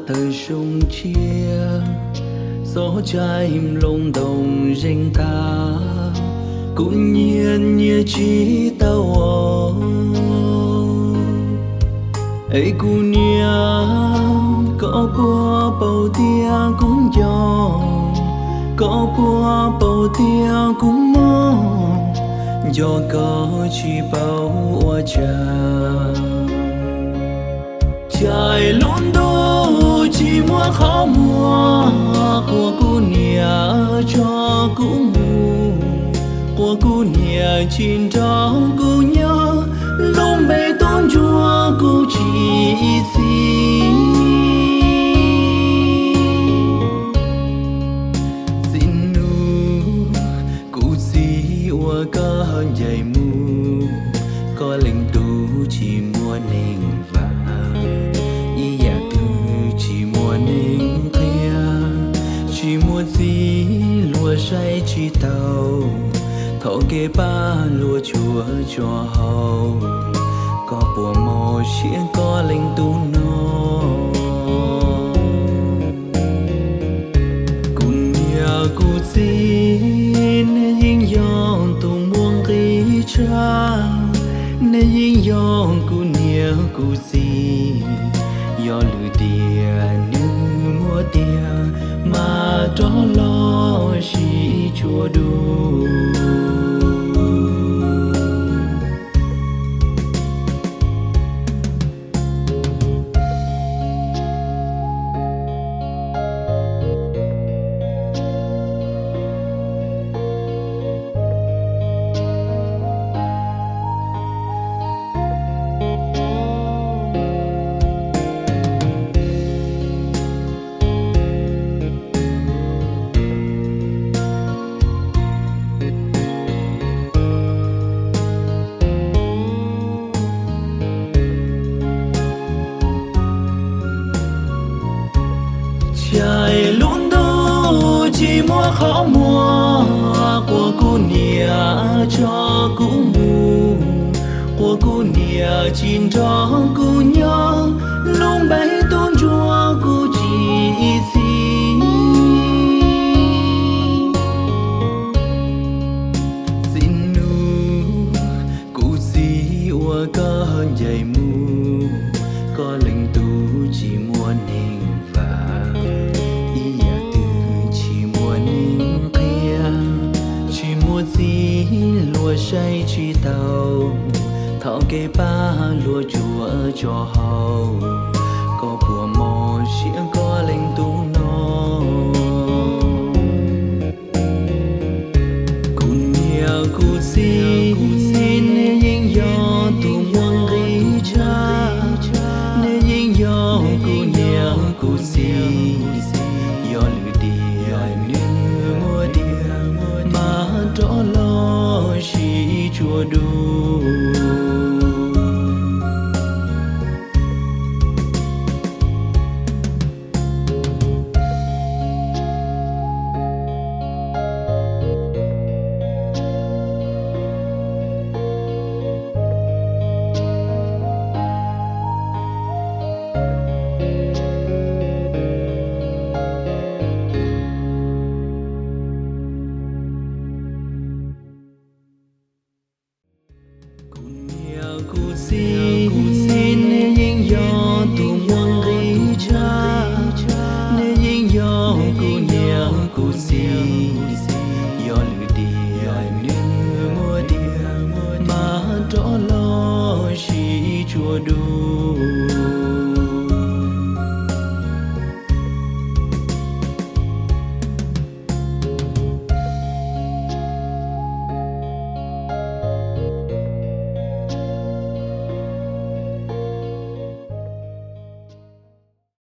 Tawm zoo tsiaj, xob tsaig nplooj ntoos zeeg tag, kuv nyiam nyiam tsis tau os. Es kuv niam, koj puas paub tias kuv nco, koj puas paub tias kuv mob, nco koj tsis paub ua cas. Caij lub ntuj tsis muaj qhov muag, quas kuv niam tso kuv mus, quas kuv niam tsis nrog kuv nyob, lub npe tub ntsuag kuv tsis txib. Txiv nus, kuv txiv ua koj ncaim mus, koj leej tub tsis muaj neeg vam, ib yam twg tsis muaj neeg qhia, tsis muaj txiv luag saib tsis taus, thov kev pab luag tsuav tso hauv, koj puas mob siab koj leej tub no? Kuv niam kuv txiv, nej yeej yog tus muaj nqis tshaj, nej yeej yog kuv niam kuv txiv, yog lwm tiam nws muaj tiag, mas rov los sib tsuas dua. Caij lub ntuj tsis muaj qhov muag, quas kuv niam tso kuv mus, quas kuv niam tsis nrog kuv nyob, lub npe tub ntsuag kuv tsis txib. Txiv nus, kuv txiv ua koj ncaim mus, koj leej tub tsis muaj neeg vam, ib yam twg tsis muaj neeg qhia, tsis muaj txiv luag saib tsis taus, thov kev pab luag tsuav tso hauv, koj puas mob siab koj leej tub no? Kuv niam kuv txiv, nej yeej yog tus muaj nqis tshaj, nej yeej yog kuv niam kuv txiv, yog lwm tiam nws muaj tiag, mas rov los sib tsuas dua.